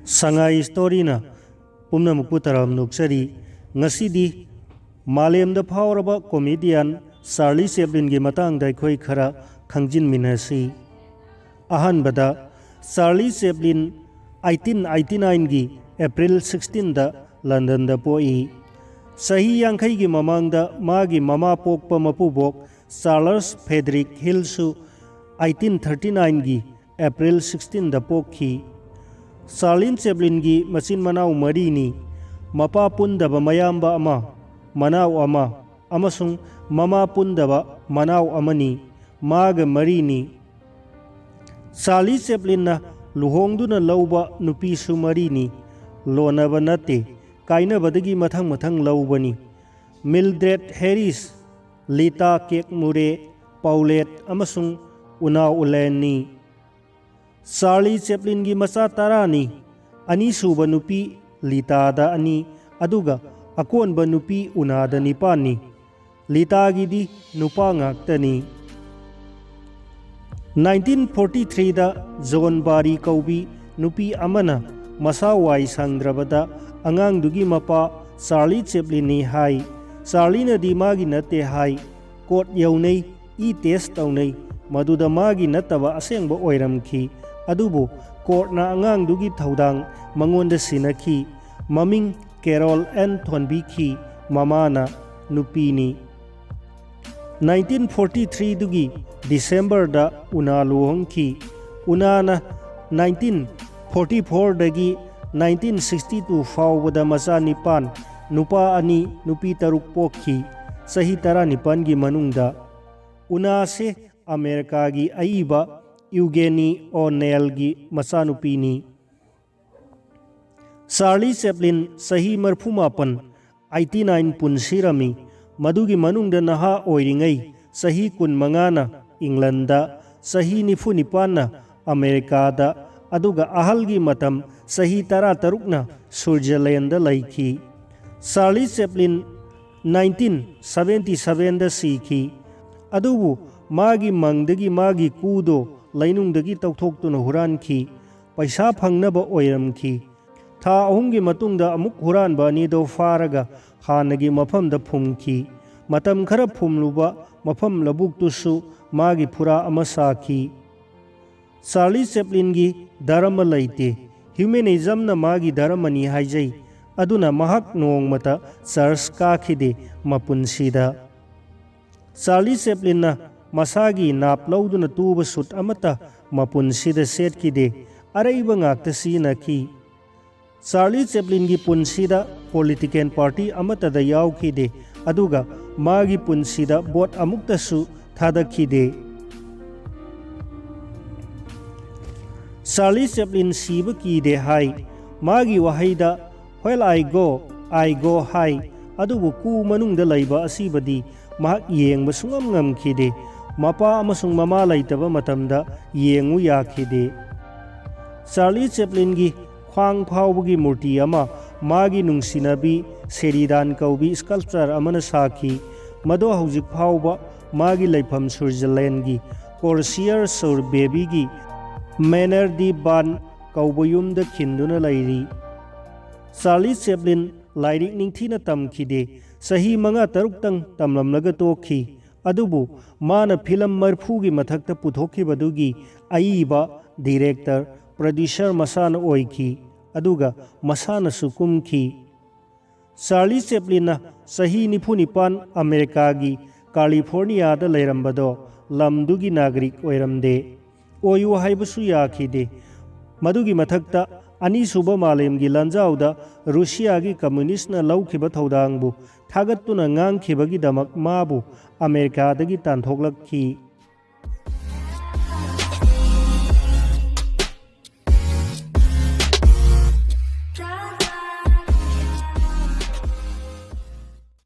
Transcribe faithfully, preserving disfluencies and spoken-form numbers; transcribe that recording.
ꯁꯉꯥꯏ ꯁ꯭ꯇꯣꯔꯤꯅ ꯄꯨꯝꯅꯃꯛꯄꯨ ꯇꯔꯥꯝꯅ ꯑꯣꯛꯆꯔꯤ꯫ ꯉꯁꯤꯗꯤ ꯃꯥꯂꯦꯝꯗ ꯐꯥꯎꯔꯕ ꯀꯣꯃꯦꯗꯤꯌꯟ ꯆꯥꯔꯂꯤ ꯆꯦꯞꯂꯤꯟꯒꯤ ꯃꯇꯥꯡꯗ ꯑꯩꯈꯣꯏ ꯈꯔ ꯈꯪꯖꯤꯟꯃꯤꯟꯅꯁꯤ꯫ ꯑꯍꯥꯟꯕꯗ, ꯆꯥꯔꯂꯤ ꯆꯦꯞꯂꯤꯟ ꯑꯩꯠꯇꯤꯟ ꯑꯩꯠꯇꯤ ꯅꯥꯏꯟꯒꯤ ꯑꯦꯄ꯭ꯔꯤꯜ ꯁꯤꯛꯁꯇꯤꯟꯗ ꯂꯟꯗꯟꯗ ꯄꯣꯛꯏ꯫ ꯆꯍꯤ ꯌꯥꯡꯈꯩꯒꯤ ꯃꯃꯥꯡꯗ ꯃꯥꯒꯤ ꯃꯃꯥ ꯄꯣꯛꯄ ꯃꯄꯨꯕꯣꯛ ꯆꯥꯔꯂꯁ ꯐꯦꯗꯔꯤꯛ ꯍꯤꯜꯁꯨ ꯑꯩꯠꯇꯤꯟ ꯊꯥꯔꯇꯤ ꯅꯥꯏꯟꯒꯤ ꯑꯦꯄ꯭ꯔꯤꯜ ꯁꯤꯛꯁꯇꯤꯟꯗ ꯄꯣꯛꯈꯤ꯫ ꯆꯥꯔꯂꯤ ꯆꯦꯞꯂꯤꯟꯒꯤ ꯃꯆꯤꯟ ꯃꯅꯥꯎ ꯃꯔꯤꯅꯤ꯫ ꯃꯄꯥ ꯄꯨꯟꯗꯕ ꯃꯌꯥꯝꯕ ꯑꯃ, ꯃꯅꯥꯎ ꯑꯃ, ꯑꯃꯁꯨꯡ ꯃꯃꯥ ꯄꯨꯟꯗꯕ ꯃꯅꯥꯎ ꯑꯃꯅꯤ꯫ ꯃꯥꯒ ꯃꯔꯤꯅꯤ꯫ ꯆꯥꯔꯂꯤ ꯆꯦꯞꯂꯤꯟꯅ ꯂꯨꯍꯣꯡꯗꯨꯅ ꯂꯧꯕ ꯅꯨꯄꯤꯁꯨ ꯃꯔꯤꯅꯤ꯫ ꯂꯣꯟꯅꯕ ꯅꯠꯇꯦ, ꯀꯥꯏꯅꯕꯗꯒꯤ ꯃꯊꯪ ꯃꯊꯪ ꯂꯧꯕꯅꯤ꯫ ꯃꯤꯜꯗ꯭ꯔꯦꯠ ꯍꯦꯔꯤꯁ, ꯂꯤꯇꯥ ꯀꯦꯛꯃꯨꯔꯦ, ꯄꯥꯎꯂꯦꯠ ꯑꯃꯁꯨꯡ ꯎꯅꯥ ꯎꯂꯦꯟꯅꯤ꯫ ꯆꯥꯔꯂꯤ ꯆꯦꯞꯂꯤꯟꯒꯤ ꯃꯆꯥ ꯇꯔꯥꯅꯤ꯫ ꯑꯅꯤꯁꯨꯕ ꯅꯨꯄꯤ ꯂꯤꯇꯥꯗ ꯑꯅꯤ, ꯑꯗꯨꯒ ꯑꯀꯣꯟꯕ ꯅꯨꯄꯤ ꯎꯅꯥꯗ ꯅꯤꯄꯥꯟꯅꯤ꯫ ꯂꯤꯇꯥꯒꯤꯗꯤ ꯅꯨꯄꯥ ꯉꯥꯛꯇꯅꯤ꯫ ꯅꯥꯏꯟꯇꯤꯟ ꯐꯣꯔꯇꯤ ꯊ꯭ꯔꯤꯗ ꯖꯣꯟ ꯕꯥꯔꯤ ꯀꯧꯕꯤ ꯅꯨꯄꯤ ꯑꯃꯅ ꯃꯁꯥ ꯋꯥꯏ ꯁꯪꯗ꯭ꯔꯕꯗ ꯑꯉꯥꯡꯗꯨꯒꯤ ꯃꯄꯥ ꯆꯥꯔꯂꯤ ꯆꯦꯞꯂꯤꯟꯅꯤ ꯍꯥꯏ꯫ ꯆꯥꯔꯂꯤꯅꯗꯤ ꯃꯥꯒꯤ ꯅꯠꯇꯦ ꯍꯥꯏ꯫ ꯀꯣꯔꯠ ꯌꯧꯅꯩ, ꯏ ꯇꯦꯁ ꯇꯧꯅꯩ, ꯃꯗꯨꯗ ꯃꯥꯒꯤ ꯅꯠꯇꯕ ꯑꯁꯦꯡꯕ ꯑꯣꯏꯔꯝꯈꯤ꯫ ꯑꯗꯨꯕꯨ ꯀꯣꯔꯠꯅ ꯑꯉꯥꯡꯗꯨꯒꯤ ꯊꯧꯗꯥꯡ ꯃꯉꯣꯟꯗ ꯁꯤꯟꯅꯈꯤ꯫ ꯃꯃꯤꯡ ꯀꯦꯔꯣꯜ ꯑꯦꯟ ꯊꯣꯟꯕꯤꯈꯤ꯫ ꯃꯃꯥꯅ ꯅꯨꯄꯤꯅꯤ꯫ ꯅꯥꯏꯟꯇꯤꯟ ꯐꯣꯔꯇꯤ ꯊ꯭ꯔꯤꯗꯨꯒꯤ ꯗꯤꯁꯦꯝꯕꯔꯗ ꯎꯅꯥ ꯂꯨꯍꯣꯡꯈꯤ꯫ ꯎꯅꯥꯅ ꯅꯥꯏꯟꯇꯤꯟ ꯐꯣꯔꯇꯤ ꯐꯣꯔꯗꯒꯤ ꯅꯥꯏꯟꯇꯤꯟ ꯁꯤꯛꯁꯇꯤ ꯇꯨ ꯐꯥꯎꯕꯗ ꯃꯆꯥ ꯅꯤꯄꯥꯟ, ꯅꯨꯄꯥ ꯑꯅꯤ, ꯅꯨꯄꯤ ꯇꯔꯨꯛ ꯄꯣꯛꯈꯤ꯫ ꯆꯍꯤ ꯇꯔꯥꯅꯤꯄꯥꯟꯒꯤ ꯃꯅꯨꯡꯗ꯫ ꯎꯅꯥꯁꯦ ꯑꯃꯦꯔꯤꯀꯥꯒꯤ ꯑꯏꯕ ꯏꯎꯒꯦꯅꯤ ꯑꯣꯅꯦꯜꯒꯤ ꯃꯆꯥꯅꯨꯄꯤꯅꯤ꯫ ꯆꯥꯔꯂꯤ ꯆꯦꯞꯂꯤꯟ ꯆꯍꯤ ꯃꯔꯤꯐꯨ ꯃꯥꯄꯟ, ꯑꯩꯠꯇꯤ ꯅꯥꯏꯟ, ꯄꯨꯟꯁꯤꯔꯝꯃꯤ꯫ ꯃꯗꯨꯒꯤ ꯃꯅꯨꯡꯗ ꯅꯍꯥ ꯑꯣꯏꯔꯤꯉꯩ ꯆꯍꯤ ꯀꯨꯟꯃꯉꯥꯅ ꯏꯪꯂꯟꯗ, ꯆꯍꯤ ꯅꯤꯐꯨ ꯅꯤꯄꯥꯟꯅ ꯑꯃꯦꯔꯤꯀꯥꯗ, ꯑꯗꯨꯒ ꯑꯍꯜꯒꯤ ꯃꯇꯝ ꯆꯍꯤ ꯇꯔꯥꯇꯔꯨꯛꯅ ꯁ꯭ꯋꯤꯠꯖꯔꯂꯦꯟꯗ ꯂꯩꯈꯤ꯫ ꯆꯥꯔꯂꯤ ꯆꯦꯞꯂꯤꯟ ꯅꯥꯏꯟꯇꯤꯟ ꯁꯚꯦꯟꯇꯤ ꯁꯚꯦꯟꯗ ꯁꯤꯈꯤ꯫ ꯑꯗꯨꯕꯨ ꯃꯥꯒꯤ ꯃꯪꯗꯒꯤ ꯃꯥꯒꯤ ꯀꯨꯗꯣ ꯂꯩꯅꯨꯡꯗꯒꯤ ꯇꯧꯊꯣꯛꯇꯨꯅ ꯍꯨꯔꯥꯟꯈꯤ꯫ ꯄꯩꯁꯥ ꯐꯪꯅꯕ ꯑꯣꯏꯔꯝꯈꯤ꯫ ꯊꯥ ꯑꯍꯨꯝꯒꯤ ꯃꯇꯨꯡꯗ ꯑꯃꯨꯛ ꯍꯨꯔꯥꯟꯕ ꯑꯅꯤꯗꯣ ꯐꯥꯔꯒ ꯍꯥꯟꯅꯒꯤ ꯃꯐꯝꯗ ꯐꯨꯝꯈꯤ꯫ ꯃꯇꯝ ꯈꯔ ꯐꯨꯝꯂꯨꯕ ꯃꯐꯝ ꯂꯧꯕꯨꯛꯇꯨꯁꯨ ꯃꯥꯒꯤ ꯐꯨꯔꯥ ꯑꯃ ꯁꯥꯈꯤ꯫ ꯆꯥꯔꯂꯤ ꯆꯦꯄ꯭ꯂꯤꯟꯒꯤ ꯙꯔꯃ ꯂꯩꯇꯦ꯫ ꯍ꯭ꯌꯨꯃꯦꯅꯤꯖꯝꯅ ꯃꯥꯒꯤ ꯙꯔꯃꯅꯤ ꯍꯥꯏꯖꯩ꯫ ꯑꯗꯨꯅ ꯃꯍꯥꯛ ꯅꯣꯡꯃꯇ ꯆꯔꯆ ꯀꯥꯈꯤꯗꯦ ꯃꯄꯨꯟꯁꯤꯗ꯫ ꯆꯥꯔꯂꯤ ꯆꯦꯄ꯭ꯂꯤꯟꯅ ꯃꯁꯥꯒꯤ ꯅꯥꯞ ꯂꯧꯗꯨꯅ ꯇꯨꯕ ꯁꯨꯠ ꯑꯃꯠꯇ ꯃꯄꯨꯟꯁꯤꯗ ꯁꯦꯠꯈꯤꯗꯦ꯫ ꯑꯔꯩꯕ ꯉꯥꯛꯇ ꯁꯤꯖꯤꯟꯅꯈꯤ꯫ ꯆꯥꯔꯂꯤ ꯆꯦꯄ꯭ꯂꯤꯟꯒꯤ ꯄꯨꯟꯁꯤꯗ ꯄꯣꯂꯤꯇꯤꯀꯦꯜ ꯄꯥꯔꯇꯤ ꯑꯃꯠꯇꯗ ꯌꯥꯎꯈꯤꯗꯦ, ꯑꯗꯨꯒ ꯃꯥꯒꯤ ꯄꯨꯟꯁꯤꯗ ꯚꯣꯠ ꯑꯃꯨꯛꯇꯁꯨ ꯊꯥꯗꯈꯤꯗꯦ꯫ ꯆꯥꯔꯂꯤ ꯆꯦꯄ꯭ꯂꯤꯟ ꯁꯤꯕ ꯀꯤꯗꯦ ꯍꯥꯏ꯫ ꯃꯥꯒꯤ ꯋꯥꯍꯩꯗ "Where I go, I go" ꯍꯥꯏ꯫ ꯑꯗꯨꯕꯨ ꯀꯨ ꯃꯅꯨꯡꯗ ꯂꯩꯕ ꯑꯁꯤꯕꯗꯤ ꯃꯍꯥꯛ ꯌꯦꯡꯕ ꯁꯨꯡꯉꯝ ꯉꯝꯈꯤꯗꯦ꯫ ꯃꯄꯥ ꯑꯃꯁꯨꯡ ꯃꯃꯥ ꯂꯩꯇꯕ ꯃꯇꯝꯗ ꯌꯦꯡꯉꯨ ꯌꯥꯈꯤꯗꯦ꯫ ꯆꯥꯔꯂꯤ ꯆꯦꯄ꯭ꯂꯤꯟꯒꯤ ꯈ꯭ꯋꯥꯡ ꯐꯥꯎꯕꯒꯤ ꯃꯨꯔꯇꯤ ꯑꯃ ꯃꯥꯒꯤ ꯅꯨꯡꯁꯤꯅꯕꯤ ꯁꯦꯔꯤꯗꯥꯟ ꯀꯧꯕꯤ ꯁ꯭ꯀꯜꯞꯆꯔ ꯑꯃꯅ ꯁꯥꯈꯤ꯫ ꯃꯗꯣ ꯍꯧꯖꯤꯛ ꯐꯥꯎꯕ ꯃꯥꯒꯤ ꯂꯩꯐꯝ ꯁ꯭ꯋꯤꯠꯖꯔꯂꯦꯟꯒꯤ ꯀꯣꯔꯁꯤꯌꯔ ꯁꯨꯔ ꯕꯦꯕꯤꯒꯤ ꯃꯦꯅꯔ ꯗꯤ ꯕꯥꯟ ꯀꯧꯕ ꯌꯨꯝꯗ ꯈꯤꯟꯗꯨꯅ ꯂꯩꯔꯤ꯫ ꯆꯥꯔꯂꯤ ꯆꯦꯄ꯭ꯂꯤꯟ ꯂꯥꯏꯔꯤꯛ ꯅꯤꯡꯊꯤꯅ ꯇꯝꯈꯤꯗꯦ꯫ ꯆꯍꯤ ꯃꯉꯥ ꯇꯔꯨꯛꯇꯪ ꯇꯝꯂꯝꯂꯒ ꯇꯣꯛꯈꯤ꯫ ꯑꯗꯨꯕꯨ ꯃꯥꯅ ꯐꯤꯂꯝ ꯃꯔꯤꯐꯨꯒꯤ ꯃꯊꯛꯇ ꯄꯨꯊꯣꯛꯈꯤꯕꯗꯨꯒꯤ ꯑꯏꯕ, ꯗꯤꯔꯦꯛꯇꯔ, ꯄ꯭ꯔꯣꯗ꯭ꯌꯨꯁꯔ ꯃꯁꯥꯅ ꯑꯣꯏꯈꯤ, ꯑꯗꯨꯒ ꯃꯁꯥꯅꯁꯨ ꯀꯨꯝꯈꯤ꯫ ꯆꯥꯔꯂꯤ ꯆꯦꯄ꯭ꯂꯤꯟꯅ ꯆꯍꯤ ꯅꯤꯐꯨ ꯅꯤꯄꯥꯟ ꯑꯃꯦꯔꯤꯀꯥꯒꯤ ꯀꯥꯂꯤꯐꯣꯔꯅꯤꯌꯥꯗ ꯂꯩꯔꯝꯕꯗꯣ ꯂꯝꯗꯨꯒꯤ ꯅꯥꯒꯔꯤꯛ ꯑꯣꯏꯔꯝꯗꯦ꯫ ꯑꯣꯏꯌꯨ ꯍꯥꯏꯕꯁꯨ ꯌꯥꯈꯤꯗꯦ꯫ ꯃꯗꯨꯒꯤ ꯃꯊꯛꯇ, ꯑꯅꯤꯁꯨꯕ ꯃꯥꯂꯦꯝꯒꯤ ꯂꯥꯟꯖꯥꯎꯗ ꯔꯨꯁꯤꯌꯥꯒꯤ ꯀꯝꯃ꯭ꯌꯨꯅꯤꯁ꯭ꯠꯅ ꯂꯧꯈꯤꯕ ꯊꯧꯗꯥꯡꯕꯨ ꯊꯥꯒꯠꯇꯨꯅ ꯉꯥꯡꯈꯤꯕꯒꯤꯗꯃꯛ ꯃꯥꯕꯨ ꯑꯃꯦꯔꯤꯀꯥꯗꯒꯤ ꯇꯥꯟꯊꯣꯛꯂꯛꯈꯤ꯫